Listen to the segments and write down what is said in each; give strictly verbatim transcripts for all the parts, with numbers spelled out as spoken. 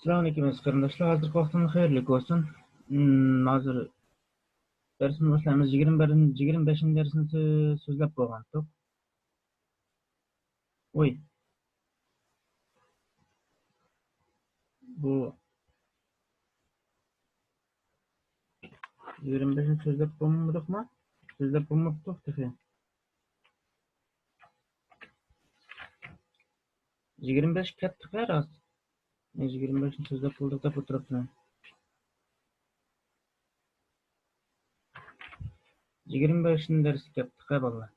ئەسسالامۇئەلەيكۇم ئەزىز قېرىنداشلار، ھازىرقى ۋاقتىمىز خەيرلىك بولسۇن. ھىم، ھازىر دەرسنى باشلايمىز. يىگىرمە بىرىنچى، يىگىرمە بەشىنچى دەرسنى سۆ-، سۆزلەپ بولغانتۇق. ۋوي. بۇ يىگىرمە بەشنى سۆزلەپ بولمىدۇقمۇ؟ سۆزلەپ بولماپتۇق تېخى. يىگىرمە بەش كەتتىقە راست. يىگىرمە بەشنى سۆزلەپ بولدۇق دەپ ئولتۇرۇپتىمەن. يىگىرمە بەشىنچى دەرسكە كەپتىقە بالىلار.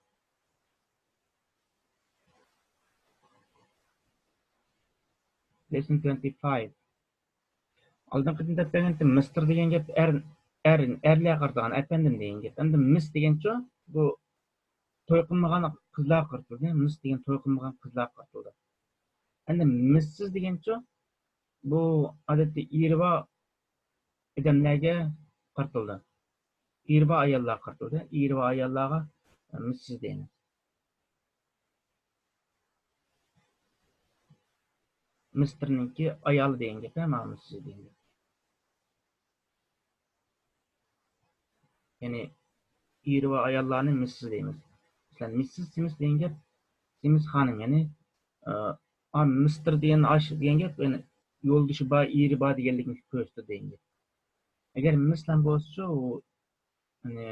Lesson twenty five. ئالدىنقى قېتىم دەپ بەرگەنتىم، مىستېر دېگەن گەپ ئەر، ئەر، ئەرلەرگە قارىتىلغان، ئەپەندىم دېگەن گەپ. ئەمدى مىس دېگەنچۇ، بۇ توي قىلمىغان قىزلارغا قارىتىلىدۇ. مىس دېگەن توي قىلمىغان قىزلارغا قارىتىلىدۇ. ئەمدى مىسسىز دېگەنچۇ، بۇ ئادەتتە ئېرى بار ئادەملەرگە قارىتىلىدۇ. ئېرى بار ئاياللارغا قارىتىلىدۇ. ئېرى بار ئاياللارغا مىسسىز دەيمىز. مىستېرنىڭكى ئايالى دېگەن گەپ، مانا مىسسىز دېگەن گەپ. يەنى ئېرى بار ئاياللارنى مىسسىز دەيمىز. مەسىلەن، مىسسىز سىمىس دېگەن گەپ، سىمىس خانىم، يەنى، ئا، ئا، مىستېر دېگەن ئاش دېگەن گەپ، يەنى يولدىشى بار، ئېرى بار دېگەنلىكنى كۆرسىتىدۇ دېگەن گەپ. ئەگەر مىسلەن بولسىچۇ، ئۇ، يەنى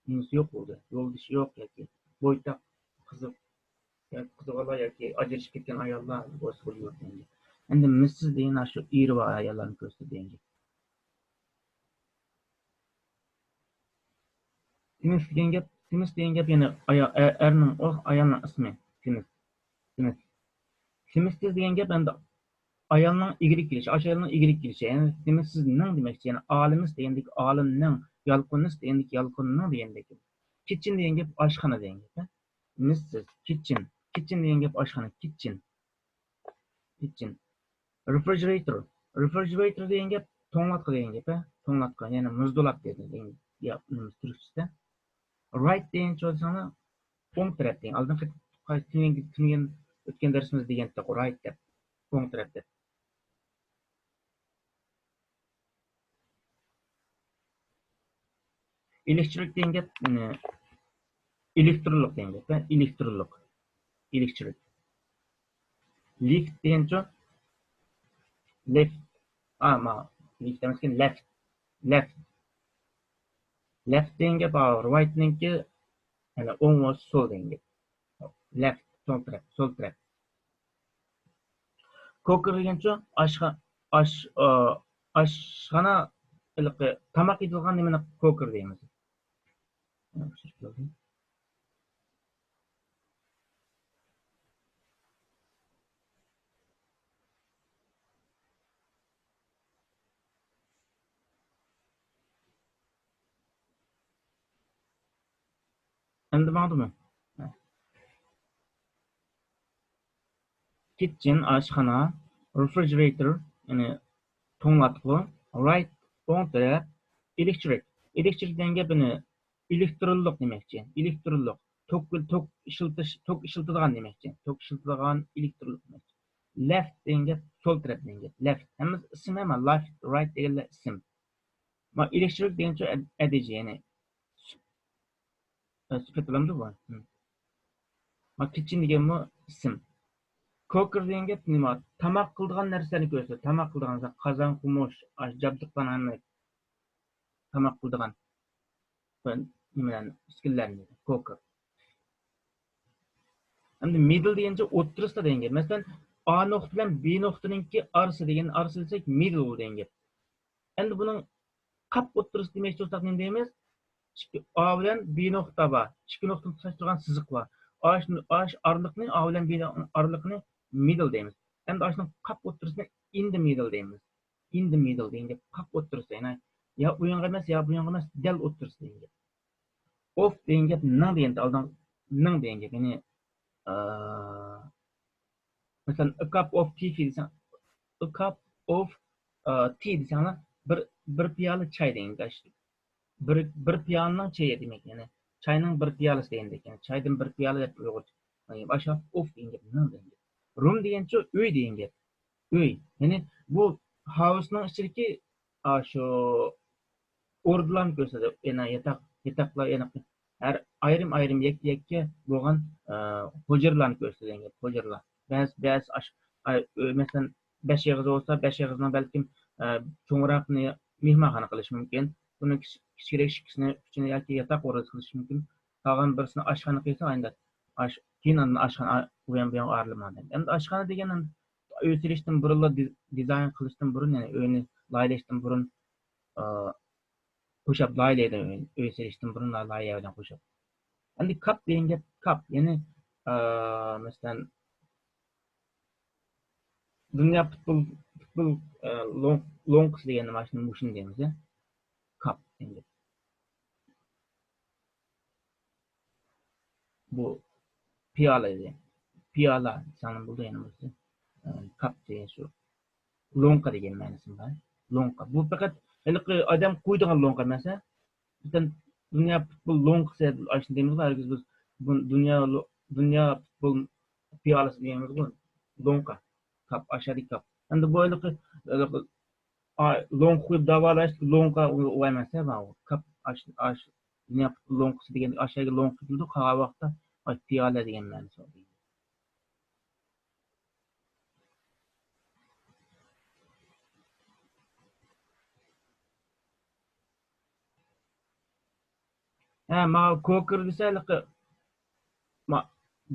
نېمىسى يوق بولدى، يولدىشى يوق ياكى بويتاق قىزى ياكى قىزى بالا ياكى ئاجرىشىپ كەتكەن ئاياللار بولسا بولىدۇ دېگەن گەپ. ئەمدى مىسسىز دېگەن شۇ ئېرى بار ئاياللارنى كۆرسىتىدۇ دېگەن گەپ. سىمىس دېگەن گەپ، سىمىس دېگەن گەپ يەنە ئايا-، ئە-، ئەرنىڭ، ئۇ ئايالنىڭ ئىسمى. سىمىس. سىمىس. سىمىستىز دېگەن گەپ ئەمدى ئايالنىڭ ئىگىلىك كېلىشى، ئاشۇ ئايالنىڭ ئىگىلىك كېلىشى. يەنى سىمىسىزنىڭ دېمەكچى، يەنى ئالىمىس دېگەندىكى ئالىمنىڭ، يالقۇنىس دېگەندىكى يالقۇننىڭ دېگەندەك. كىتچىن دېگەن گەپ ئاشخانا دېگەن گەپ. مىسسىز، كىتچىن. كىتچىن دېگەن گەپ ئاشخانا، كىتچىن. كىتچىن. رېفرىجېرېيتور. رېفرىجېرېيتور دېگەن گەپ توڭلاتقۇ دېگەن گەپ، ھە؟ توڭلاتقۇ، يەنى مۇزدۇلاپ دېگەن، دېگەن گەپ نېمىسى تۈركچىسىدە. رايت دېگەنچە بولساڭلار، ئوڭ تەرەپ دېگەن. ئالدىنقى قايسى تۈنۈگۈن، تۈنۈگۈن ئۆتكەن دەرسىمىزدە دېگەنتۇق، رايت دەپ، ئوڭ تەرەپ دەپ. ئېلېكتىرىك دېگەن گەپ، ئېلېكتىرلىق دېگەن گەپ، ھە؟ ئېلېكتىرلىق. ئېلېكتىرىك. لىفت دېگەنچۇ؟ لېفت. ئا، ما، لىفت ئەمەسكەن، لەفت. لەفت. لەفت دېگەن گەپ، ئا، رايتنىڭكى، يەنى ئوڭ ۋە سول دېگەن گەپ. لەفت، سول تەرەپ، سول تەرەپ. كوكېر دېگەنچۇ؟ ئاشخا-، ئاش-، ئا، ئاشخانا، ھېلىقى تاماق يېتىلغان نېمىنى كوكېر دەيمىز. ئەمدى ماڭدىمۇ؟ كىتچىن، ئاشخانا، رېفرىجېرېيتور، يەنى توڭلاتقۇ، رايت، ئوڭ تەرەپ، ئېلېكتىرىك. ئېلېكتىرىك دېگەن گەپ يەنى ئېلېكتىرونلۇق دېمەكچى. ئېلېكتىرونلۇق. توك، توك ئىشلىتىش، توك ئىشلىتىدىغان دېمەكچى. توك ئىشلىتىدىغان ئېلېكتىرونلۇق دېمەكچى. لەفت دېگەن گەپ سول تەرەپ دېگەن گەپ. لەفت. ھەممىسى ئىسىم ھەممە. لايفت، رايت دېگەنلەر ئىسىم. ما ئېلېكتىرىك دېگەنچۇ ئەد-، ئەدىجى، يەنى سۈ-، ئە، سۈپەت بىلەنمۇ بار. ھىم. ما كىتچىن دېگەنمۇ ئىسىم. كوكېر دېگەن گەپ نېمە؟ تاماق قىلىدىغان نەرسىلەرنى كۆرسىتىدۇ. تاماق قىلىدىغان زات، قازان، قومۇچ، ئاش، جابدۇقلارنى ھەممە تاماق قىلىدىغان نېمىلەرنى، ئۈسكۈنىلەرنى دېيدۇ. كوكېر. ئەمدى مىدىل دېگەنچە ئوتتۇرىسىدا دېگەن گەپ. مەسىلەن، ئا نۇقتا بىلەن بى نۇقتىنىڭكى ئارىسى دېگەن، ئارىسى دېسەك مىدىل بولىدۇ دېگەن گەپ. ئەمدى بۇنىڭ قاپ ئوتتۇرىسى دېمەكچى بولساق نېمە دەيمىز؟ ئىككى، ئا بىلەن بى نۇقتا بار. ئىككى نۇقتىنى تۇتاشتۇرغان سىزىق بار. ئاش، ئاش ئارىلىقنى، ئا بىلەن بى ئارىلىقىنى مىدىل دەيمىز. ئەمدى ئاشۇنىڭ قاپ ئوتتۇرىسىنى ئىن دە مىدىل دەيمىز. ئىن دە مىدىل دېگەن گەپ قاپ ئوتتۇرىسى، يەنى يا ئۇ ياڭغا ئەمەس، يا بۇ ياڭغا ئەمەس، دەل ئوتتۇرىسى دېگەن گەپ. ئوف دېگەن گەپ نىڭ دېگەن، ئالدىن نىڭ دېگەن گەپ، يەنى، ئا، مەسىلەن، a cup of tea دېسەڭ، a cup of، ئا، tea دېسەڭلار، بىر، بىر پىيالە چاي دېگەن گەپ. بىر، بىر پىيالىنىڭ چېيى دېمەك، يەنى چاينىڭ بىر پىيالىسى دېگەندەك، يەنى چايدىن بىر پىيالە دەپ ئۇيغۇرچە. يەنى ئاشۇ ئوف دېگەن گەپ، نىڭ دېگەن گەپ. روم دېگەنچۇ ئۆي دېگەن گەپ. ئۆي. يەنى بۇ ھاۋۇسنىڭ ئىچىدىكى، ئا، شۇ ئوردىلارنى كۆرسىتىدۇ. يەنە ياتاق، ياتاقلار، يەنە ھەر ئايرىم-ئايرىم، يەككە-يەككە بولغان، ئا، ھۇجرىلارنى كۆرسىتىدۇ. يەنە ھۇجرىلار. بەزى، بەزى ئاش-، ئا، ئۆ-، مەسىلەن، بەش ئېغىز بولسا، بەش ئېغىزنىڭ بەلكىم، ئا، چوڭراقنى مېھمانخانا قىلىشى مۇمكىن. بۇنىڭ كىچ-، كىچىكرەك ئىككىسىنى، ئۈچىنى ياكى ياتاق ئورنىدا قىلىشى مۇمكىن. قالغان بىرسىنى ئاشخانا قىلسا، ئەمدى ئاش-، كېيىن ئاندىن ئاشخانا ئا-، ئۇ يان بۇ يانغا ئايرىلىدۇ. ئەمدى ئاشخانا دېگەن ئۆي سېلىشتىن بۇرۇنلا دىز-، دىزاين قىلىشتىن بۇرۇن، يەنى ئۆينى لايىھەلەشتىن بۇرۇن، ئا، قوشاپ لايىھەلەيدۇ، ئۆي، ئۆي سېلىشتىن بۇرۇن لا-، لايىھە بىلەن قوشاپ. ئەمدى كاپ دېگەن گەپ، كاپ، يەنى، ئا، مەسىلەن، دۇنيا پۇتبول، پۇتبول، ئا، لوڭ-، لوڭقىسى دېگەندە مانا شۇنى، مۇشۇنى دەيمىز، يا. كاپ دېگەن گەپ. بۇ پىيالە ئىدى. پىيالە دېسەڭلار بولىدۇ يەنە بولسا. ئە، كاپ دېگەن شۇ. لوڭقا دېگەن مەنىسى بار. لوڭقا. بۇ پەقەت ھېلىقى ئادەم قۇيىدىغان لوڭقا ئەمەس، ھە. بىزدىن دۇنيا پۇتبول لوڭقىسى دەپ ئاشۇنى دەيمىزغۇ، ھەرگىز بىز بۇ دۇنيا لو-، دۇنيا پۇتبول پىيالىسى دېگەنمىزغۇ، لوڭقا. كاپ، ئاشۇ يەردىكى كاپ. ئەمدى بۇ ھېلىقى، ھېلىقى ئا، لوڭقا قۇيۇپ داۋالاش، لوڭقا ئۇ، ئۇ ئەمەس، ھە، ماۋۇ. كاپ، ئاش، ئاش، دۇنيا لوڭقىسى دېگەن ئاشۇ يەرگە لوڭقا قىلىدۇ، قالغان ۋاقىتتا ئاش پىيالە دېگەن مەنىسى بار. ھە، ماۋۇ كوكىر دېسە، ھېلىقى، ما-،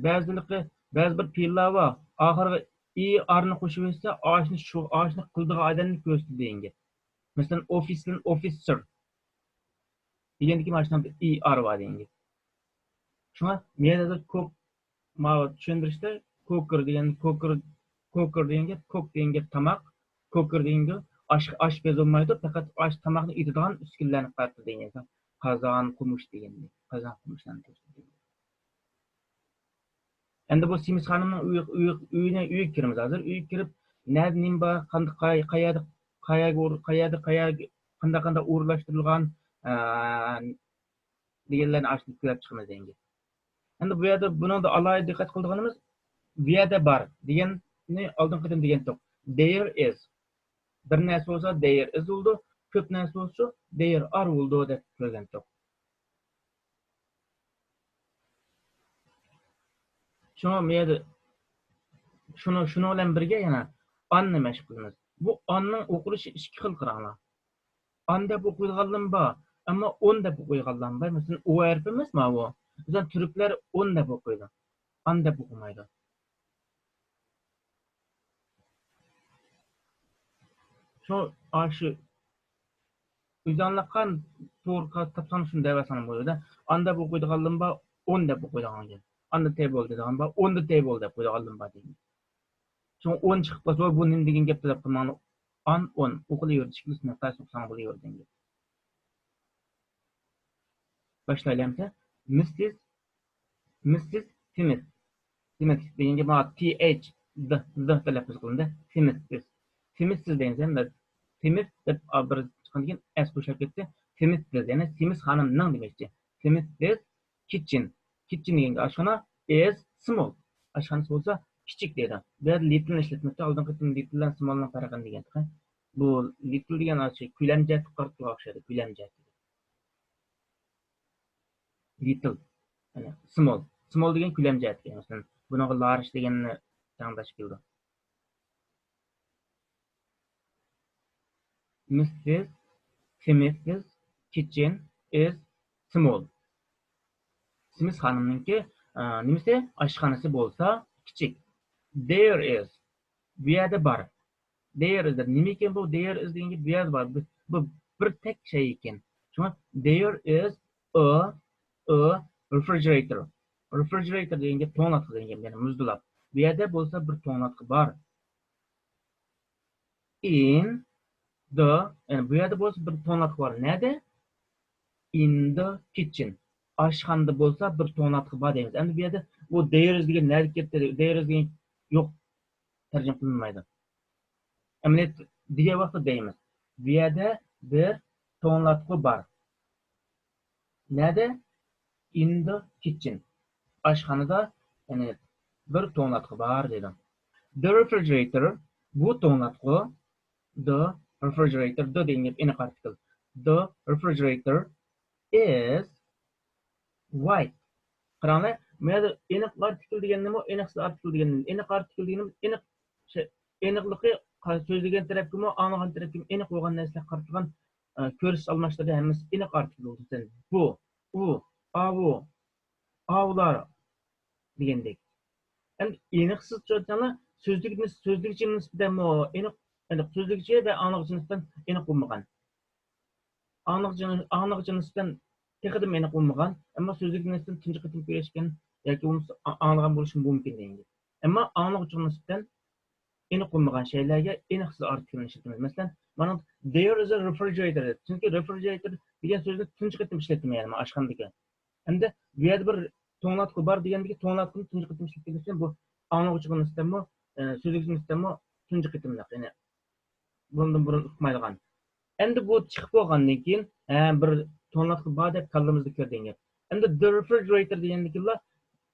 بەزىلىقى، بەزى بىر پېئىللار بار، ئاخىرىغا ئى، ئارنى قوشۇۋەتسە، ئاشنى شۇ، ئاشنى قىلىدىغان ئادەمنى كۆرسىتىدۇ دېگەن گەپ. مەسىلەن، ئوفىسىدىن ئوفىسېر دېگەندىكىن مانا شۇنداق ئى، ئار بار دېگەن گەپ. شۇڭا مەيەردە كوك، ماۋۇ چۈشەندۈرۈشتە كوكېر دېگەن، كوكېر، كوكېر دېگەن گەپ، كوك دېگەن گەپ تاماق، كوكېر دېگەن گەپ ئاش، ئاش بەز بولمايدۇ، پەقەت ئاش، تاماقنى ئېتىدىغان ئۈسكۈنىلەرنى قارىتىدۇ دېگەن گەپ. قازان، قومۇچ دېگەندەك، قازان، قومۇچلارنى كۆرسىتىدۇ. ئەمدى بۇ سېمىز خانىمنىڭ ئۆيى، ئۆيى، ئۆيىنى، ئۆيىگە كىرىمىز ھازىر. ئۆيگە كىرىپ، نەدە نېمە بار، قانداق، قاي-، قايەردە، قايەرگە ئۇر-، قايەردە، قايەرگە، قانداق، قانداق ئورۇنلاشتۇرۇلغان، ئە، دېگەنلەرنى ئاشۇنداق كۆرۈپ چىقىمىز دېگەن گەپ. ئەمدى بۇ يەردە، بۇنىڭدا ئالاھىدە دىققەت قىلىدىغىنىمىز، بۇ يەردە بار دېگەننى ئالدىنقى قېتىم دېگەنتۇق. There is. بىر نەرسە بولسا there is بولىدۇ، كۆپ نەرسە بولسا there are بولىدۇ دەپ كۆرگەنتۇق. شۇڭا بۇ يەردە شۇنى، شۇنىڭ بىلەن بىرگە يەنە ئاننى مەشىق قىلىمىز. بۇ ئاننىڭ ئوقۇلۇشى ئىككى خىل، قاراڭلار. ئان دەپ ئوقۇيدىغانلىرىمۇ بار، ئەمما ئون دەپ ئوقۇيدىغانلىرىمۇ بار. مەسىلەن، ئو ھەرپى ئەمەس ماۋۇ. مەسىلەن، تۈركلەر ئون دەپ ئوقۇيدۇ. ئان دەپ ئوقۇمايدۇ. شۇ، ئاشۇ ئۆزۈڭلار قان توغرا تاپساڭ شۇنى دەۋەرسەڭ بولىدۇ. ئان دەپ ئوقۇيدىغانلىرىمۇ بار، ئون دەپ ئوقۇيدىغان گەپ. ئاندا تېبول دەيدىغان بار، ئوندا تېبول دەپ قويىدىغانلىرىمۇ بار دېگەن. شۇڭا ئون چىقىپ قالسا، بۇ نېمە دېگەن گەپ دەپ قالماڭلار. ئان، ئون. ئوقۇلۇۋېرىدۇ، ئىككىلىسىنى قايسىنى ئوقۇساڭ بولۇۋېرىدۇ دېگەن گەپ. باشلايلى ئەمسە. مىسسىس، مىسسىس سىمىس. سىمىس دېگەنگە مانا تى ئېيچ، د، د تەلەپپۇز قىلىندى. سىمىس، سىمىس. سىمىسسىز دېگەن سەن، سىمىس دەپ بىر چىققاندىن كېيىن ئەس قوشۇلۇپ كەتتى. سىمىسسىز، يەنى سىمىس خانىمنىڭ دېمەكچى. سىمىسسىز كىتچېن. كىتچېن دېگەنگە ئاشخانا، ئىز سمول. ئاشخانىسى بولسا كىچىك دەيدۇ. بۇ يەردە لىتىلنى ئىشلەتمەپتۇ. ئالدىنقى قېتىم لىتىل بىلەن سمولنىڭ پەرقىنى دېگەن. بۇ لىتىل دېگەن ئاشۇ كۆلەم جەھەتتە قارىتىلغان ئوخشايدۇ. كۆلەم جەھەتتە. لىتىل. يەنى سمول. سمول دېگەن كۆلەم جەھەتتە. مەسىلەن، بۇنىڭغا لارج دېگەننى تەڭداش كېلىدۇ. مىسسىس سىمىسسىز كىتچېن ئىز سمول. سىمىس خانىمنىڭكى، ئە، نېمىسى؟ ئاشخانىسى بولسا كىچىك. There is. بۇ يەردە بار. There is دەپ. نېمە ئىكەن بۇ؟ There is دېگەن گەپ بۇ يەردە بار. بۇ، بۇ بىر تەك شەي ئىكەن. شۇڭا there is a, a refrigerator. Refrigerator دېگەن گەپ توڭلاتقۇ دېگەن گەپ، يەنى مۇزدىلاپ. بۇ يەردە بولسا بىر توڭلاتقۇ بار. In the، يەنى بۇ يەردە بولسا بىر توڭلاتقۇ بار. نەدە؟ In the kitchen. ئاشخانىدا بولسا بىر توڭلاتقۇ بار دەيمىز. ئەمدى بۇ يەردە بۇ there is دېگەن نەدە كەتتى؟ There is دېگەن يوق، تەرجىمە قىلىنمايدۇ. ئەمەلىيەتتە دېگەن ۋاقىتتا دەيمىز. بۇ يەردە بىر توڭلاتقۇ بار. نەدە؟ In the kitchen. ئاشخانىدا، يەنى بىر توڭلاتقۇ بار دېدىم. The refrigerator، بۇ توڭلاتقۇ، the refrigerator. The دېگەن گەپ ئېنىق ئارتىكىل. The refrigerator is white. قاراڭلار، بۇ يەردە ئېنىق ئارتىكىل دېگەن نېمە؟ ئېنىقسىز ئارتىكىل دېگەن نېمە؟ ئېنىق ئارتىكىل دېگىنىمىز ئېنىق، شەي-، ئېنىقلىقى قا-، سۆزلىگەن تەرەپكىمۇ، ئاڭلىغان تەرەپكىمۇ ئېنىق بولغان نەرسىلەرگە قارىتىلغان، ئە، كۆرسىتىش ئالماشتۇرۇشتا ھەممىسى ئېنىق ئارتىكىل بولىدۇ. مەسىلەن، بۇ، ئۇ، ئاۋۇ، ئاۋۇلار دېگەندەك. ئەمدى ئېنىقسىز چۈشەنسەڭلار، سۆزلۈك نىس-، سۆزلۈكچىگە نىسبەتەنمۇ ئېنىق، ئېنىق، سۆزلۈكچى ۋە ئاڭلىغۇچىغا نىسبەتەن ئېنىق بولمىغان. ئاڭلىغۇچى، ئاڭلىغۇچىغا نىسبەتەن تېخىدىمۇ ئېنىق بولمىغان، ئەمما سۆزلۈكنى نىسبەتەن تۇنجى قېتىم كۆرۈشكەن ياكى بولمىسا ئا-، ئاڭلىغان بولۇشى مۇمكىن دېگەن گەپ. ئەمما ئاڭلىغۇچىغا نىسبەتەن ئېنىق بولمىغان شەيلەرگە ئېنىقسىز ئارتىكىلنى ئىشلىتىمىز. مەسىلەن، مانا، there is a refrigerator. چۈنكى refrigerator دېگەن سۆزنى تۇنجى قېتىم ئىشلەتتىم، يەنى مانا ئاشخانىدىكى. ئەمدى بۇ يەردە بىر توڭلاتقۇ بار دېگەندىكى توڭلاتقۇنى تۇنجى قېتىم ئىشلەتكەن ئۈچۈن بۇ ئاڭلىغۇچىغا نىسبەتەنمۇ، ئە، سۆزلۈككە نىسبەتەنمۇ تۇنجى قېتىملىق. يەنى بۇندىن بۇرۇن ئۇقمايدىغان. ئەمدى بۇ چىقىپ بولغاندىن كېيىن، ھە، بىر توڭلاتقۇ بار دەپ كاللىمىزدا كىردى دېگەن گەپ. ئەمدى the refrigerator دېگەندىن كېيىنلا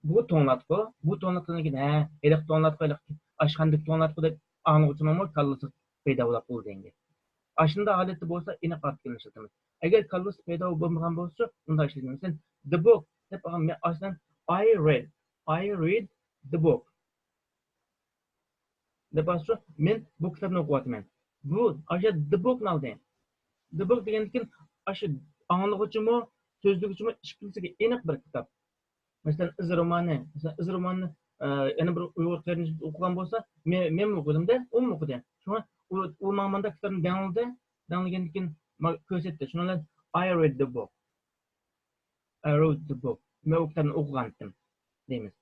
بۇ توڭلاتقۇ، بۇ توڭلاتقۇدىن كېيىن، ھە، ھېلىقى توڭلاتقۇ، ھېلىقى ئاشخانىدىكى توڭلاتقۇ دەپ ئاڭلىغۇچىنىڭمۇ كاللىسىغا پەيدا بولۇپ قالىدۇ دېگەن گەپ. ئاشۇنداق ھالەتتە بولسا ئېنىق ئارتىكىلنى ئىشلىتىمىز. ئەگەر كاللىسىغا پەيدا بولمىغان بولسا، ئۇنداق ئىشلىتىمىز. مەسىلەن، the book دەپ ئالغان، مەن ئاشۇنداق، I read، I read the book. دەپ بارسا، مەن بۇ كىتابنى ئوقۇۋاتىمەن. بۇ، ئاشۇ the book نى ئالدى. The book دېگەندىن كېيىن، ئاشۇ ئاڭلىغۇچىمۇ، سۆزلىگۈچىمۇ ئىككىلىسىگە ئېنىق بىر كىتاب. مەسىلەن، ئىز رومانى، مەسىلەن، ئىز رومانىنى، ئە، يەنە بىر ئۇيغۇر قېرىندىشىمىز ئوقۇغان بولسا، مەن، مەنمۇ ئوقۇدۇم-دە، ئۇمۇ ئوقۇدى. شۇڭا ئۇ، ئۇ ماڭا مۇنداق كىتابنى دەڭلىدى، دەڭلىگەندىن كېيىن ماڭا كۆرسەتتى. شۇنىڭ بىلەن، I read the book. I wrote the book. مەن ئۇ كىتابنى ئوقۇغانتىم دەيمىز.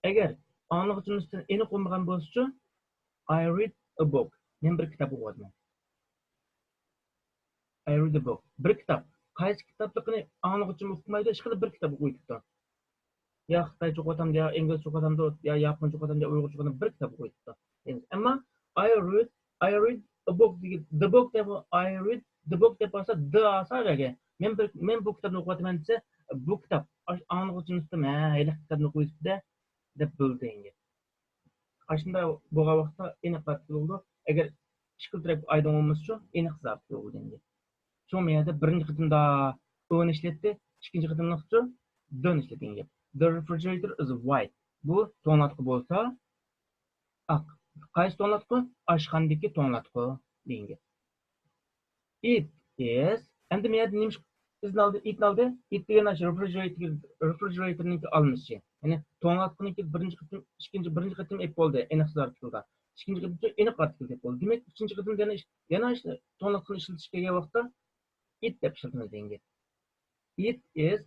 ئەگەر ئاڭلىغۇچىمىز ئېنىق بولمىغان بولسىچۇ، I read a book. مەن بىر كىتاب ئوقۇۋاتىمەن. I read a book. بىر كىتاب. قايسى كىتابلىقىنى ئاڭلىغۇچىمۇ ئۇقمايدۇ، ئىشقىلىپ بىر كىتاب ئوقۇۋېتىپتۇ. يا خىتايچە ئوقۇۋاتامدۇ، يا ئىنگلىزچە ئوقۇۋاتامدۇ، يا ياپونچە ئوقۇۋاتامدۇ، يا ئۇيغۇرچە ئوقۇۋاتامدۇ، بىر كىتاب ئوقۇۋېتىپتۇ. ئەمما I read، I read a book دېگەن، the book دەپ، I read the book دەپ بولسا، the ئالسا ئەگەر، مەن بىر، مەن بۇ كىتابنى ئوقۇۋاتىمەن دېسە، بۇ كىتاب، ئاش-، ئاڭلىغۇچىنىڭ ئۈستىدە، ھە، ھېلىقى كىتابنى ئوقۇۋېتىپتۇ-دە، دەپ بىلدى ئەمدى. ئاشۇنداق بولغان ۋاقىتتا ئېنىق ئارتىكىل بولىدۇ. ئەگەر ئىككىلا تەرەپ ئايدىڭ بولمىسىچۇ، ئېنىقسىز ئارتىكىل بولىدۇ ئەمدى. شۇڭا مەن يەردە بىرىنچى قېتىمدا ئۇنى ئىشلەتتى، ئىككىنچى قېتىملىقچۇ، دىنى ئىشلەتكەن گەپ. The refrigerator is white. بۇ توڭلاتقۇ بولسا ئاق. قايسى توڭلاتقۇ؟ ئاشخانىدىكى توڭلاتقۇ دېگەن گەپ. It is. ئەمدى مەن يەردە نېمە ئىزنى ئالدى؟ It نى ئالدى. It دېگەن ئاشۇ refrigerator، refrigerator نىڭكى ئالمىشى. يەنى توڭلاتقۇنىڭكى بىرىنچى قېتىم، ئىككىنچى، بىرىنچى قېتىم ئېپ بولدى، ئېنىقسىز ئارتىكىلدا. ئىككىنچى قېتىم ئېنىق ئارتىكىل دەپ بولدى. دېمەك، ئۈچىنچى قېتىمدا يەنە، يەنە توڭلاتقۇنى ئىشلىتىش كەلگەن ۋاقىتتا it دەپ ئىشلىتىمىز دېگەن گەپ. It is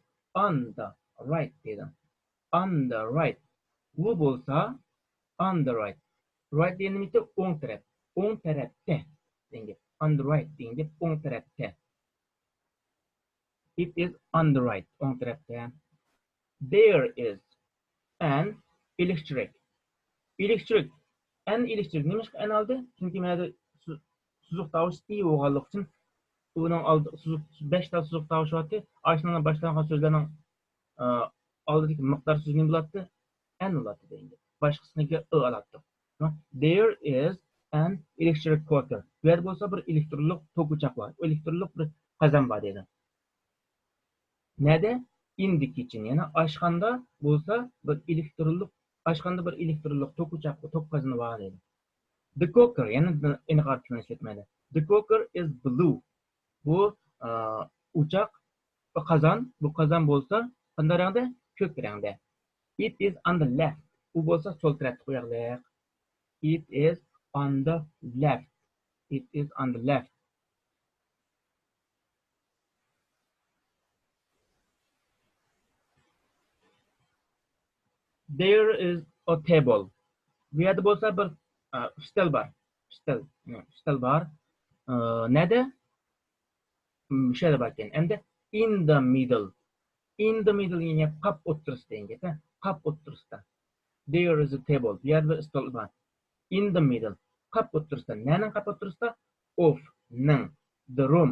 on the right دەيدۇ. On the right. ئۇ بولسا on the right. Right دېگەن نېمە؟ ئوڭ تەرەپ. ئوڭ تەرەپتە دېگەن گەپ. On the right دېگەن گەپ ئوڭ تەرەپتە. It is on the right. ئوڭ تەرەپتە. There is an electric. Electric. An electric. نېمىشقا an ئالدى؟ چۈنكى مەن ھازىر سو-، سوزۇق تاۋۇش ئى بولغانلىقى ئۈچۈن ئۇنىڭ ئالدى سوزۇق، بەش تال سوزۇق تاۋۇش بارتى. ئاشۇنىڭ باشلانغان سۆزلەرنىڭ، ئە، ئالدىدىكى مىقدار سۆزى نېمە بولاتتى؟ An بولاتتى دەيدۇ. باشقىسىنىڭكى ئى ئالاتتۇق. There is an electric cooker. بۇ يەردە بولسا بىر ئېلېكترونلۇق توك ئوچاق بار. ئېلېكترونلۇق بىر قازان بار دەيدۇ. نەدە؟ In the kitchen. يەنى ئاشخانىدا بولسا بىر ئېلېكترونلۇق، ئاشخانىدا بىر ئېلېكترونلۇق توك ئوچاق، توك قازىنى بار دەيدۇ. The cooker. يەنە ئېنىق ئارتىكىلنى ئىشلەتمەيدۇ. The cooker is blue. بۇ، ئا، ئوچاق، بۇ قازان، بۇ قازان بولسا قانداق رەڭدە؟ كۆك رەڭدە. It is on the left. ئۇ بولسا سول تەرەپتە قوياقلىق. It is on the left. It is on the left. There is a table. بۇ يەردە بولسا بىر، ئە، ئۈستەل بار. ئۈستەل، ئۈستەل بار. ئە، نەدە؟ مۇشۇ يەردە باركەن. ئەمدى in the middle. In the middle دېگەن گەپ قاپ ئوتتۇرىسىدا دېگەن گەپ، ھە؟ قاپ ئوتتۇرىسىدا. There is a table. بۇ يەردە بىر ئۈستەل بار. In the middle. قاپ ئوتتۇرىسىدا. نەنىڭ قاپ ئوتتۇرىسىدا؟ Of نىڭ. The room.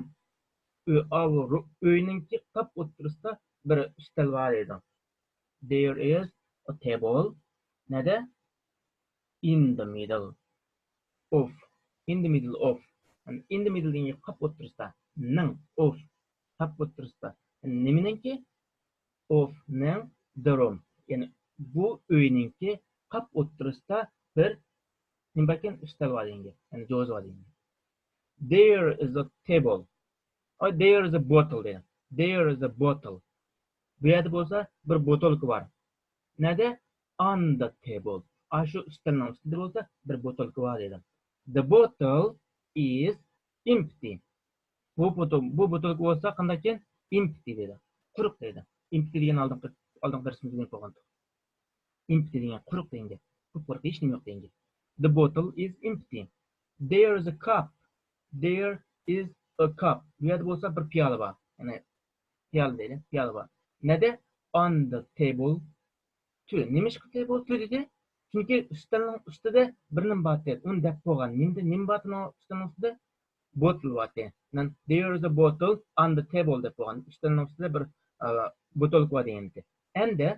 ئۆ-، ئاۋۇ رو-، ئۆينىڭكى قاپ ئوتتۇرىسىدا بىر ئۈستەل بار دەيدۇ. There is a table. نەدە؟ In the middle of. In the middle of. In the middle دېگەن گەپ قاپ ئوتتۇرىسىدا. نىڭ، of، قاپ ئوتتۇرىسىدا. نېمىنىڭكى؟ Of نىڭ، the room. يەنى بۇ ئۆينىڭكى قاپ ئوتتۇرىسىدا بىر نېمە باركەن؟ ئۈستەل بار دېگەن گەپ. يەنى جوزا بار دېگەن گەپ. There is a table. Or there is a bottle دېگەن. There is a bottle. بۇ يەردە بولسا بىر بوتۇلكا بار. نەدە؟ On the table. ئاشۇ ئۈستەلنىڭ ئۈستىدە بولسا بىر بوتۇلكا بار دېدىم. The bottle is empty. بۇ بوتۇل-، بۇ بوتۇلكا بولسا قانداقكەن؟ Empty دېدى. قۇرۇق دېدى. Empty دېگەن ئالدىنقى، ئالدىنقى دەرسىمىزدە ئۆگىنىپ بولغانتۇق. Empty دېگەن قۇرۇق دېگەن گەپ. قۇپقۇرۇق، ھېچنېمە يوق دېگەن گەپ. The bottle is empty. There is a cup. There is a cup. بۇ يەردە بولسا بىر پىيالە بار. يەنى پىيالە دەيلى، پىيالە بار. نەدە؟ On the table two. نېمىشقا table two دېدى؟ چۈنكى ئۈستەلنىڭ ئۈستىدە بىر نېمە بار ئىدى. ئۇنى دەپ بولغان. نېمىدە، نېمە بار ئۇنىڭ ئۈستەلنىڭ ئۈستىدە؟ بوتۇل بار ئىدى. There is a bottle on the table دەپ بولغان. ئۈستەلنىڭ ئۈستىدە بىر، ئا، بوتۇلكا بار دېگەن ئىدى. ئەمدى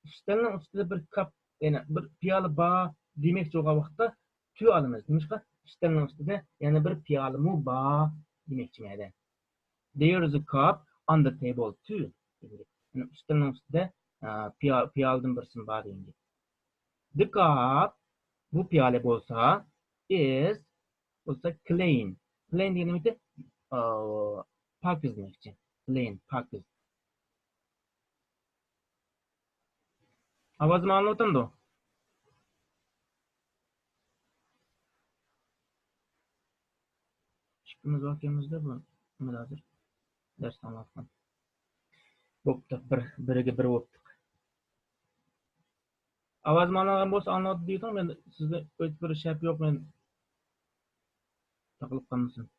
ئۈستەلنىڭ ئۈستىدە بىر كاپ، يەنى بىر پىيالە بار دېمەكچى بولغان ۋاقىتتا two ئالىمىز. نېمىشقا؟ ئۈستەلنىڭ ئۈستىدە يەنە بىر پىيالىمۇ بار دېمەكچى مەن. There is a cup on the table too. يەنى ئۈستەلنىڭ ئۈستىدە، ئە، پىيا-، پىيالىدىن بىرسىمۇ بار دېگەن گەپ. The cup، بۇ پىيالە بولسا، is، بولسا clean. Clean دېگەن نېمە؟ ئە، پاكىز دېمەكچى. Clean، پاكىز. ئاۋازىم ئاڭلىنىۋاتامدۇ؟ ئىككىمىز باركەنمىزدە بۇ نېمىدە ھازىر دەرس ئاڭلاۋاتقان. بوپتۇ، بىر، بىرگە بىر بوپتۇق. ئاۋازىم ئاڭلانغان بولسا، ئاڭلىنىۋاتىدۇ دېيىڭ، مەن سىزنى ئۆتكۈر شەپ يوق، مەن تاقىلىپ قالمىسۇن.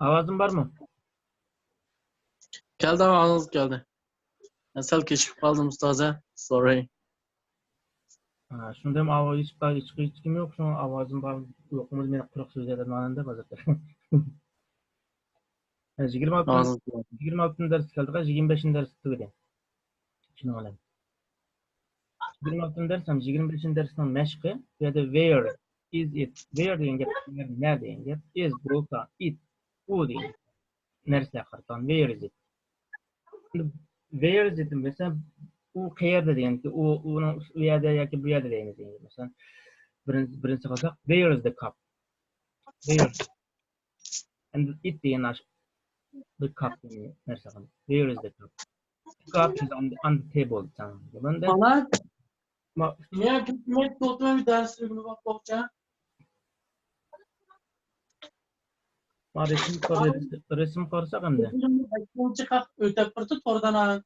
ئاۋازىم بارمۇ؟ كەلدى، ئاۋازىڭىز كەلدى. مەن سەل كېچىكىپ قالدىم، ئۇستاز، ھە؟ سوررى. ھە، شۇنداق ئاۋاز ھېچ، ھېچ، ھېچكىم يوق، شۇڭا ئاۋازىم بار يوقمۇ، مېنى قۇرۇق سۆزلەيدىغان ئادەم ھازىر. ھە، يىگىرمە ئالتىنچى، ھازىر. يىگىرمە ئالتىنچى دەرس كەلدىغان، يىگىرمە بەشىنچى دەرس تۈگىدى. شۇنىڭ بىلەن. يىگىرمە ئالتىنچى دەرس ھەم يىگىرمە بەشىنچى دەرسنىڭ مەشقى، بۇ يەردە where is it؟ Where دېگەن گەپ، نەدە دېگەن گەپ. Is بولسا it، ئۇ دېگەن نەرسىلەرگە قارىتىلغان. Where is it؟ Where is it دېسە، ئۇ قەيەردە دېگەن، ئۇ، ئۇنىڭ ئۇ يەردە ياكى بۇ يەردە دەيمىز دېگەن. مەسىلەن، بىرىنچى، بىرىنچىسى قىلساق، where is the cup؟ Where؟ ئەمدى it دېگەن ئاشۇ بىر كاپ دېگەن نەرسە قىلدى. Where is the cup؟ The cup is on the, on the table دېسەڭ. بۇندا بالا، ما-، نېمە بىر كۈنلەپ توختىماي دەرس ئۆگىنىۋاتقۇچە. ما رەسىم قار-، رەسىم قارىساق ئەمدى. بەشىنچى قات ئۆتەپ بىردى توردىن.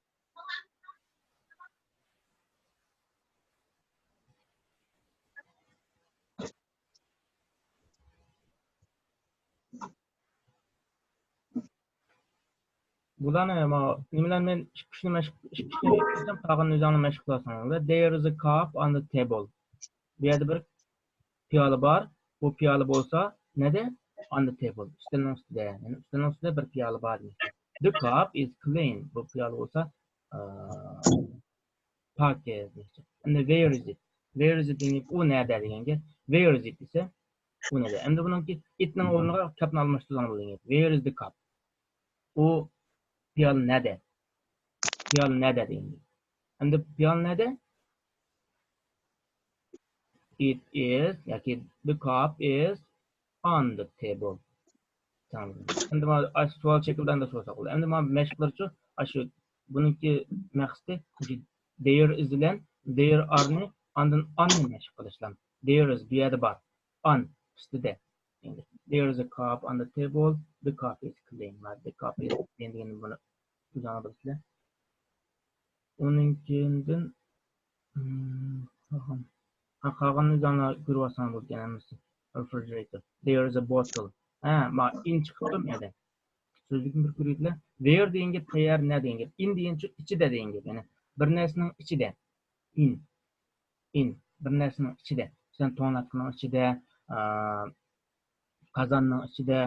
بۇلارنى ما-، نېمىلەرنى مەن ئىككى، ئۈچنى مەشىق، ئىككى، ئۈچنى ئېيتسام، قالغىنىنى ئۆزۈڭلار مەشىق قىلارسىڭلار. There is a cup on the table. بۇ يەردە بىر پىيالە بار. بۇ پىيالە بولسا نەدە؟ On the table. ئۈستەلنىڭ ئۈستىدە. يەنى ئۈستەلنىڭ ئۈستىدە بىر پىيالە بار دېمەكچى. The cup is clean. بۇ پىيالە بولسا، ئا، پاكىز دېمەكچى. ئەمدى where is it؟ Where is it دېگەن گەپ ئۇ نەدە دېگەن گەپ. Where is it دېسە، ئۇ نەدە. ئەمدى بۇنىڭكى it نىڭ ئورنىغا كاپنى ئالماشتۇرساڭ بولىدىكەن. Where is the cup؟ ئۇ پىيالە نەدە؟ پىيالە نەدە دېگەن گەپ. ئەمدى پىيالە نەدە؟ It is ياكى the cup is on the table. تەڭ. ئەمدى مانا ئاشۇ سوئال شەكلىدە ئەمدى سورىساق بولىدۇ. ئەمدى مانا مەشىقلەرچۇ ئاشۇ بۇنىڭكى مەقسىتى there is بىلەن there are نى، ئاندىن on نى مەشىق قىلىشلا. There is بۇ يەردە بار. On ئۈستىدە. There is a cup on the table. The cup is clean. The cup is clean دېگەننى بۇنى ئۆزۈڭلار بىلىسىلەر. ئۇنىڭ كېيىندىن، قالغان، قالغاننى ئۆزۈڭلار كۆرۈۋالساڭلار بولىدىكەن ھەممىسى. Refrigerator. There is a bottle. ھە، ما in چىقىپتۇ مەدە. سۆزلۈكنى بىر كۆرۈۋېتىلە. There دېگەن گەپ تەييار نە دېگەن گەپ. In دېگەن شۇ ئىچىدە دېگەن گەپ. يەنى بىر نەرسىنىڭ ئىچىدە. In. In. بىر نەرسىنىڭ ئىچىدە. مەسىلەن، توڭلاتقۇنىڭ ئىچىدە، ئا، قازاننىڭ ئىچىدە،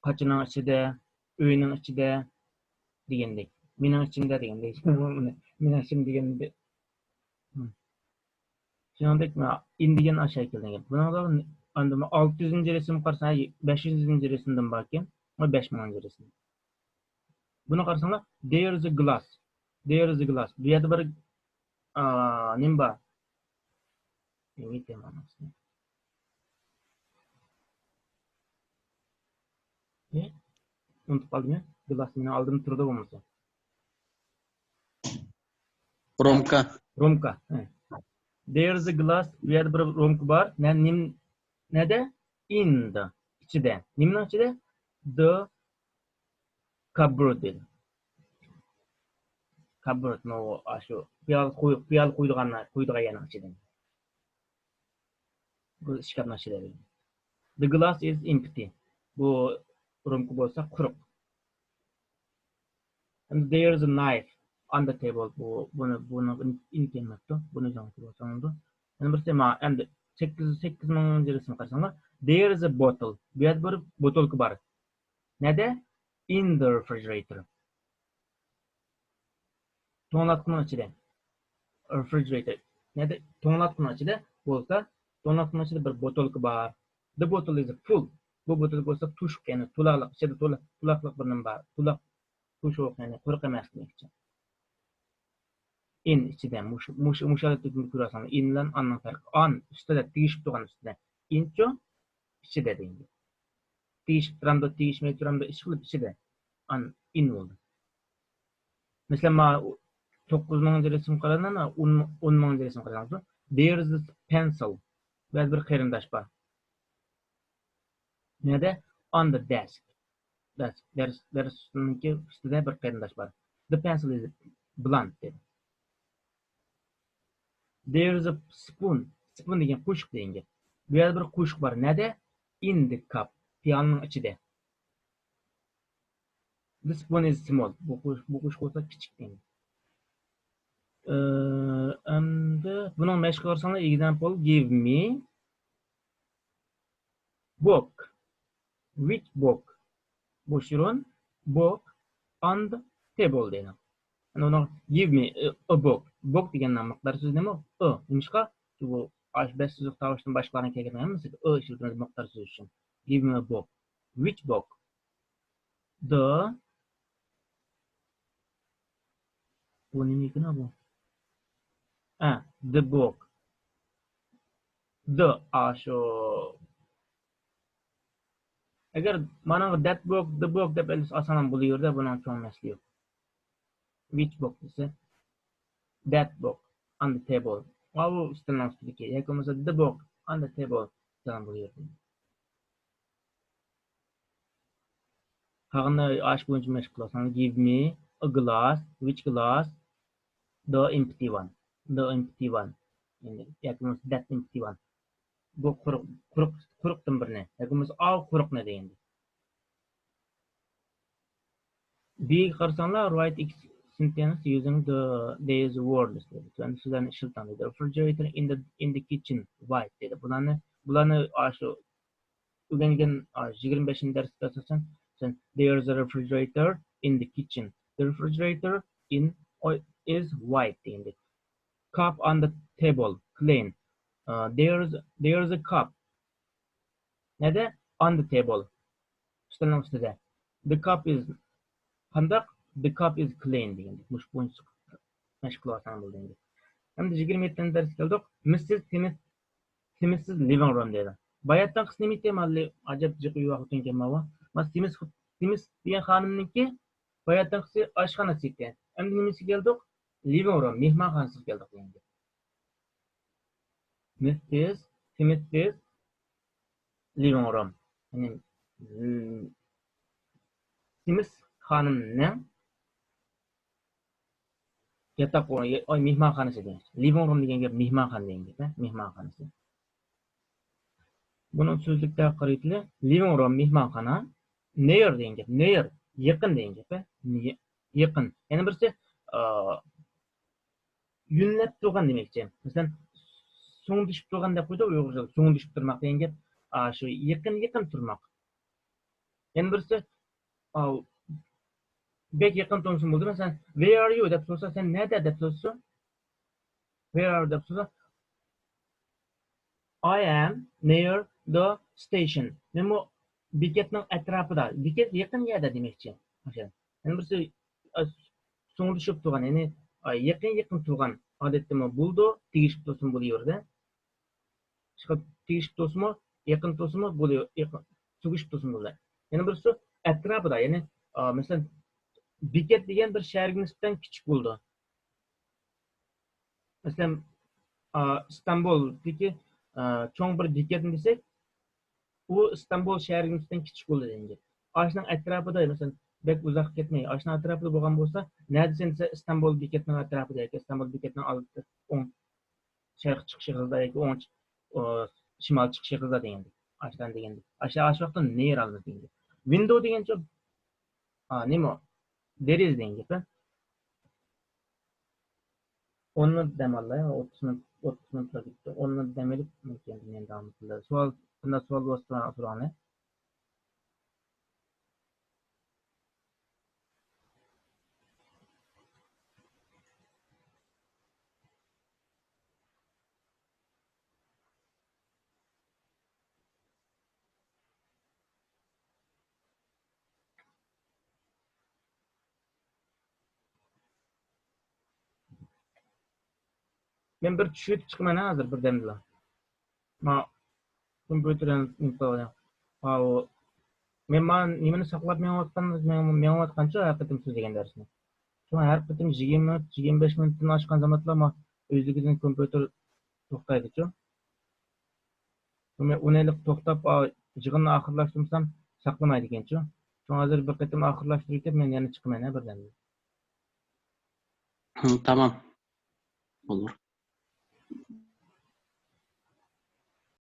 قاچىنىڭ ئىچىدە، ئۆينىڭ ئىچىدە دېگەندەك. مېنىڭ ئىچىمدە دېگەندەك. مېنىڭ ئىچىم دېگەندەك. شۇنىڭدەك، مانا، in دېگەن ئاشۇ شەكىلدىن گەپ. بۇنىڭدا ئەمدى ئالتە يۈزىنچى رەسىمگە قارىساڭ، بەش يۈزىنچى رەسىمدىن باركەن. مانا بەش مىڭىنچى رەسىم. بۇنى قارىساڭلار، there is a glass. There is a glass. بۇ يەردە بىر، ئا، نېمە بار؟ نېمە ئېيتايمەن ئانىسىنى؟ ئۇنتۇپ قالدىم يا. Glass مېنىڭ ئالدىمدا تۇرىدۇ بولمىسا. رومكا. رومكا. ھە. There is a glass. بۇ يەردە بىر رومكا بار. نە-، نېم-، نەدە؟ In the. ئىچىدە. نېمىنىڭ ئىچىدە؟ The cupboard دېدى. Cupboard، ماۋۇ، ئاشۇ پىيالە قوي-، پىيالە قويىدىغان، قويىدىغان يەرنىڭ ئىچىدە. بۇ ئىشكاپنىڭ ئىچىدە. The glass is empty. بۇ رومكا بولسا قۇرۇق. And there is a knife on the table. بۇ، بۇنى، بۇنى in كەلمەپتۇ. بۇنى جان قىلىۋالساڭلار. يەنە بىرسى، ما، ئەمدى سەككىز، سەككىز مىڭىنچى رەسىمگە قارىساڭلار. There is a bottle. بۇ يەردە بىر بوتۇلكا بار. نەدە؟ In the refrigerator. توڭلاتقۇنىڭ ئىچىدە. Refrigerator. نەدە؟ توڭلاتقۇنىڭ ئىچىدە بولسا، توڭلاتقۇنىڭ ئىچىدە بىر بوتۇلكا بار. The bottle is full. بۇ بوتۇلكا بولسا توشۇق، يەنى تولاقلىق، ئىچىدە تولا-، تولاقلىق بىر نېمە بار. تولاق، توشۇق، يەنى قۇرۇق ئەمەس دېمەكچى. In ئىچىدە، مۇشۇ، مۇشۇ، مۇشۇ ھالەتتە كۆرۈۋالساڭلار، in بىلەن on نىڭ پەرقى. On ئۈستىدە، تېگىشىپ تۇرغان ئۈستىدە. In چۇ؟ ئىچىدە دېگەن گەپ. تېگىشىپ تۇرامدۇ، تېگىشمەي تۇرامدۇ، ئىشقىلىپ ئىچىدە. On، in بولدى. مەسىلەن، ما توققۇز مىڭىنچى رەسىمگە قاراڭلار، ئون، ئون مىڭىنچى رەسىمگە قاراڭلار. There is a pencil. بەزى بىر قېرىنداش بار. نەدە؟ On the desk. دەرس، دەرس، دەرس ئۈستىنىڭكى ئۈستىدە بىر قېرىنداش بار. The pencil is blunt دېدى. There is a spoon. Spoon دېگەن قوشۇق دېگەن گەپ. بۇ يەردە بىر قوشۇق بار. نەدە؟ In the cup. پىيالىنىڭ ئىچىدە. The spoon is small. بۇ قوش-، بۇ قوشۇق بولسا كىچىك دېگەن. ئە، ئەمدى بۇنىڭ مەشقى قارىساڭلار، example، give me book. Which book؟ بوش ئورۇن، book on the table دەيدۇ. يەنى ئۇنىڭ give me a, a book. Book دېگەن مىقدار سۆزى نېمە؟ A. نېمىشقا؟ چۈنكى بۇ ئاشۇ بەش سۆزلۈك تاۋۇشتىن باشقىلارنى كەلگەن ھەممىسى a ئىشلىتىمىز مىقدار سۆزى ئۈچۈن. Give me a book. Which book؟ The، بۇ نېمە ئىكەن بۇ؟ ھە، the book. The، ئاشۇ. ئەگەر مانا that book، the book دەپ ئېلىش ئاسان بولۇۋېرىدۇ، بۇنىڭ چوڭ مەسىلە يوق. Which book دېسە، that book on the table. ماۋۇ ئۈستەلنىڭ ئۈستىدىكى ياكى بولمىسا the book on the table دېسەڭ بولۇۋېرىدۇ. قالغىنىنى ئاشۇ بويىچە مەشىق قىلىۋالساڭلار. Give me a glass. Which glass? The empty one. The empty one. يەنى ياكى بولمىسا that empty one. بۇ قۇرۇق، قۇرۇق، قۇرۇقتىن بىرنى. ياكى بولمىسا ئاۋۇ قۇرۇقنى دېگەندەك. بىگە قارىساڭلار، write each sentence using the, these words دەيدۇ. تۆۋەندىكى سۆزلەرنى ئىشلىتىڭ دەيدۇ. Refrigerator in the, in the kitchen. White دەيدۇ. بۇلارنى، بۇلارنى ئاشۇ ئۆگەنگەن، ئا، يىگىرمە بەشىنچى دەرستە ئاساسەن، سەن، there is a refrigerator in the kitchen. The refrigerator in, is white دېگەندەك. Cup on the table, clean. ئا، there is, there is a cup. نەدە؟ On the table. ئۈستەلنىڭ ئۈستىدە. The cup is قانداق؟ The cup is clean دېگەندەك. مۇشۇ بويىچە مەشىق قىلىۋالساڭ بولدى ئەمدى. ئەمدى يىگىرمە يەتتىنچى دەرسكە كەلدۇق. مىسسىس سىمىس، سىمىسسىز living room دەيدۇ. باياتتىن قىس نېمە ئىكەن؟ مانا ئەجەب جىق ئۆيۋاق خوتۇن ئىكەن ماۋۇ. ما سىمىس، سىمىس دېگەن خانىمنىڭكى باياتىنقىسى ئاشخانىسى ئىكەن. ئەمدى نېمىسىگە كەلدۇق؟ Living room، مېھمانخانىسىغا كەلدۇق دېگەن گەپ. مىسسىس سىمىتىز living room. يەنى، م، سىمىس خانىمنىڭ ياتاق ئورنى، ئاي، مېھمانخانىسى دېگەن. Living room دېگەن گەپ مېھمانخانا دېگەن گەپ، ھە؟ مېھمانخانىسى. بۇنىڭ سۆزلۈكتە قارىيتىلى living room، مېھمانخانا، near دېگەن گەپ، near، يېقىن دېگەن گەپ، ھە؟ يېقىن. يەنە بىرسى، ئا، يۆلەپ تۇرغان دېمەكچى. مەسىلەن، سۇڭدىشىپ تۇرغان دەپ قويدۇق ئۇيغۇرچىدا. سۇڭدىشىپ تۇرماق دېگەن گەپ، ئا، شۇ يېقىن، يېقىن تۇرماق. يەنە بىرسى، ئا، بەك يېقىن تونۇسۇم بولدى. مەسىلەن، "Where are you؟" دەپ سورىسا، "سەن نەدە؟" دەپ سورىسا، "Where are you؟" دەپ سورىسا، "I am near the station." مەنمۇ بېكەتنىڭ ئەتراپىدا. بېكەت يېقىن يەردە دېمەكچى. يەنە بىرسى، ئا، سۇڭدىشىپ تۇرغان، يەنى، ئا، يېقىن، يېقىن تۇرغان. ئادەتتىمۇ بولىدۇ، تېگىشىپ تۇرسىمۇ بولۇۋېرىدۇ. ئىشقىلىپ تېگىشىپ تۇرسىمۇ، يېقىن تۇرسىمۇ بولىدۇ، يېقىن، سۆگۈشۈپ تۇرسىمۇ بولىدۇ. يەنە بىرسى ئەتراپىدا، يەنى، ئا، مەسىلەن، بېكەت دېگەن بىر شەھەرگە نىسبەتەن كىچىك بولىدۇ. مەسىلەن، ئا، ئىستانبۇلدىكى، ئا، چوڭ بىر بېكەتنى دېسەك، ئۇ ئىستانبۇل شەھىرىگە نىسبەتەن كىچىك بولىدۇ دېگەن گەپ. ئاشۇنىڭ ئەتراپىدا، مەسىلەن، بەك ئۇزاق كەتمەي، ئاشۇنىڭ ئەتراپىدا بولغان بولسا، نەدىسى دېسە، ئىستانبۇل بېكەتنىڭ ئەتراپىدا ياكى ئىستانبۇل بېكەتنىڭ ئالدىدا، ئوڭ شەرقىي چىقىش يېقىندا ياكى ئوڭ، ئو، شىمال چىقىش يېقىندا دېگەندەك. ئاشۇنداق دېگەندەك. ئاشۇ، ئاشۇ ۋاقىتتا نېر ئالىمىز دېگەندەك. ۋىندو دېگەنچە، ئا، نېمە؟ دېرىزە دېگەن گەپ، ھە؟ ئون مىنۇت دەم ئالدى، ئوتتۇز مىنۇت، ئوتتۇز مىنۇتلار كېتتى. ئون مىنۇت دەم ئېلىپ، كېيىن مەن داۋام قىلدى. سوئال، بۇنداق سوئال بولسا سوراڭلار. مەن بىر چۈشۈۋېتىپ چىقىمەن ھازىر بىردەمدىلا. ما كومپيۇتېرنى، ئاۋۇ، مەن ما نېمىنى ساقلاپ مېڭىۋاتقان، مېڭ-، مېڭىۋاتقانچۇ ھەر قېتىم سۆزلىگەن دەرسنى. شۇڭا ھەر قېتىم يىگىرمە مىنۇت، يىگىرمە بەش مىنۇتتىن ئاشقان زامانلار ما ئۆزلۈكىدىن كومپيۇتېر توختايدىچۇ. مەن ئۇنى ئېلىپ توختاپ، ئا، يىغىننى ئاخىرلاشتۇرمىسام ساقلىمايدىكەنچۇ. شۇڭا ھازىر بىر قېتىم ئاخىرلاشتۇرۇۋېتىپ، مەن يەنە چىقىمەن ھە بىردەمدىن. ھە، تامام. بولۇر.